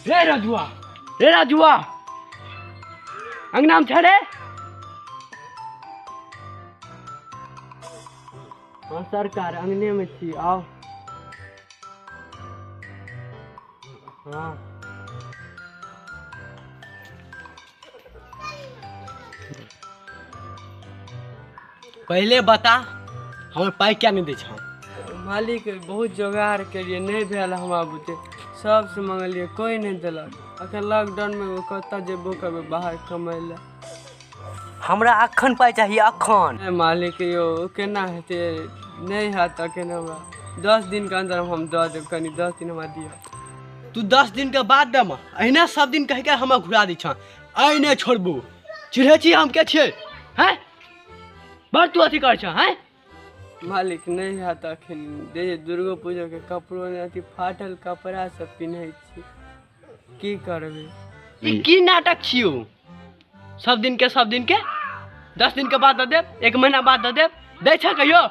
रे राजुआ, रे राजुआ, अंगनाम छै रे? हाँ सरकार, अंगने में छी, आउ। हाँ। पहिले बता, हमर पाइ किया नहि दै छह? मालिक, बहुत जोगाड़ केलियै, नहि भेल हमरा बुते। सबसँ मंगलियै, कोइ नहि देलक। अखन लॉकडाउनमे कतऽ जेबो करबै बाहर कमाइ लए? हमरा अखन पाइ चाही, अखन। नहि मालिक यौ, केना हेतै? नहि हैत अखन हमरा। 10 दिनके अन्दर हम दऽ देब, कनि 10 दिन हमरा दिअ। तू 10 दिनके बाद देबह? अहिना सब दिन कहिके हमरा घुरा दै छह। आइ नहि छोड़बू। चिन्है छी हम के छियै? हैं, बड़ तू अथी करै छह? हैं मालिक, नहि हैत अखन। दे दुर्गो पूजाके कपड़ो नहि, अथी फाटल कपड़ा सब पिन्है छी, की करबै? ई की नाटक छियौ? सब दिन के, सब दिन के 10 दिन के बाद दऽ देब, एक महीना बाद दऽ देब, दै छ कहियो?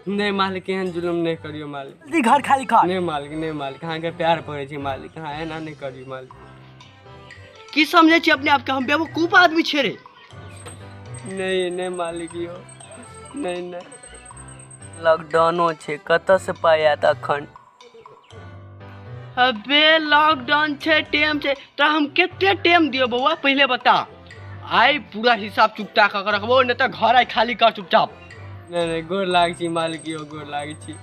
नहि मालिक, एहन जुलुम नहि करियौ मालिक। जल्दी घर खाली कर। नहि मालिक, नहि मालिक, अहाँके प्यार पड़ै छै मालिक, अहाँ एना नहि करियौ मालिक। की समझै छी अपने आपके? हम बेवकूफ आदमी छियै रे? नहि नहि मालिक यौ, नहि नहि। लॉकडाउनो छै, कतऽसँ पाइ आयत अखन? अबे लॉकडाउन छै, टेम छै, तोरा हम कते टेम दियौ बौआ, पहिले बता। आइ पूरा हिसाब चुपता कऽ के रखबो, नहि तऽ घर आइ खाली कर चुपचाप। नहि नहि, गोर लागै छी मालिक यौ, गोर लागै छी।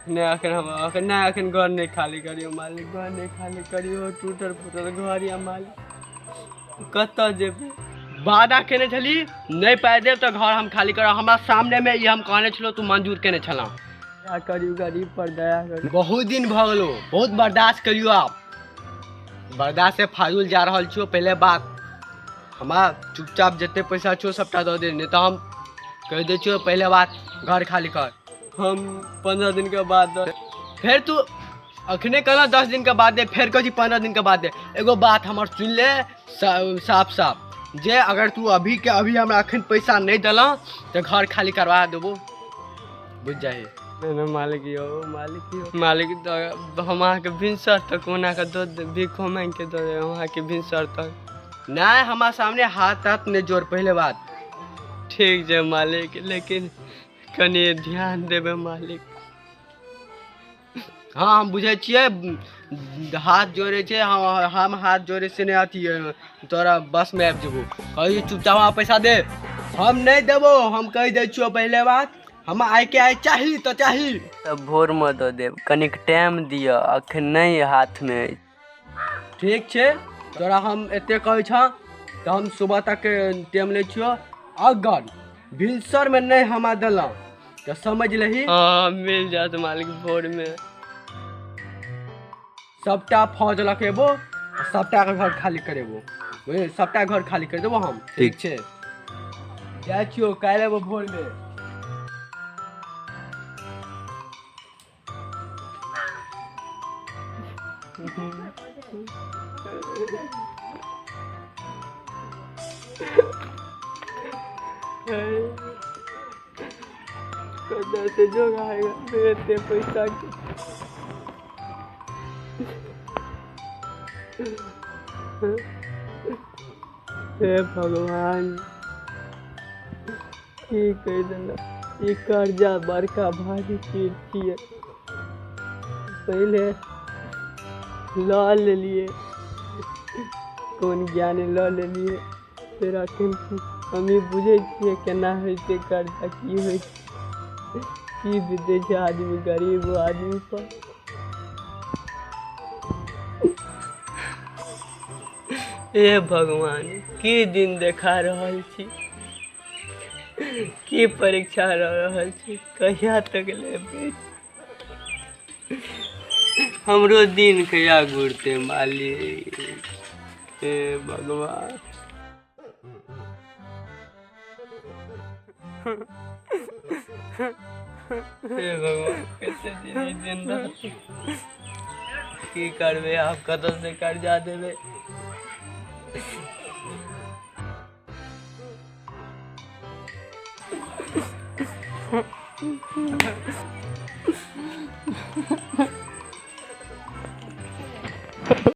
नहि अखन हम अखन नहि, अखन घर नहि खाली करियौ मालिक, घर नहि खाली करियौ। टूटल फूटल घर यऽ मालिक, कतऽ जेबै? वादा केने छली, नहि पाइ देब तऽ घर हम खाली करब। हमरा सामनेमे ई हम कहने छलहुँ, तू मंजूर केने छलहुँ। दया करियौ, गरीब पर दया करियौ। बहुत दिन भऽ गेलो, बहुत बर्दाश्त करियौ। आप बर्दाश्त से फाजुल जा रहल छियौ। पहिले बात, हमरा चुपचाप जते पैसा छौ सबटा दऽ दे, नहि तऽ हम कहि दै छियौ, पहिले बात, घर खाली कर। हम 15 दिनके बाद दऽ। फेर तू अखने कहलहुँ 10 दिनके बाद दे, फेर कहै छी 15 दिनके बाद दे। एगो बात हमर सुनि ले साफ साफ, जे अगर तू अभी के अभी हमरा अखन पैसा नहि देलह तऽ घर खाली करवा देबो, बुझि जाही। नहि नहि मालिक यौ, मालिक यौ, मालिक, तऽ हम अहाँके भिनसर तक कोना कऽ दऽ देब, भीखो माँगि कऽ दऽ देब हम अहाँके भिनसर तक। नहि, हमरा सामने हाथ ताथ नहि जोड़, पहिले बात। ठीक छै मालिक, लेकिन कनि ध्यान देबै मालिक। हाँ, हम बुझै छियै, हाथ जोड़ै छै। हम हाथ जोड़ै से नहि अथी तोरा बसमे आबि जेबो। कहै चुपचाप हमरा पैसा दे। हम नहि देबो, हम कहि दै छियौ। पहिले बात, हम आइ के आइ चाही तऽ चाही। तऽ भोरमे दऽ देब, कनिक टाइम दिअ, अखन नहि हाथमे अछि। ठीक छै, तोरा हम एते कहै छह तऽ हम सुबह तक टाइम लै छियौ। अगर भिनसरमे नहि हमरा देलहुँ तऽ समझ लही। हँ, मिल जायत मालिक भोरमे। सबटा फौज लऽ के एबो, सबटा के घर खाली करेबो, बुझलियै? सबटा घर खाली कर देबो हम। ठीक छै, जाइ छियौ, काल्हि एबो भोरमे। कतऽसँ जोगाड़ एते पैसा के? हे भगवान, की कहि देलक? ई कर्जा बड़का भारी चीज छियै। पहिले लऽ लेलियै, कोन ज्ञाने लऽ लेलियै, फेर अखन हमही बुझै छियै केना होइ छै कर्जा, की होइ छै, की बीतै छै आदमी, गरीब आदमी पर। हे भगवान, की दिन देखा रहल छी, की परीक्षा लऽ रहल छी, कहिया तक लेबै? हमरो दिन कहिया घुरतै मालिक? हे भगवान। हे भगवान, कते दिन ई दिन रहतै? की करबै आब, कतऽसँ कर्जा देबै?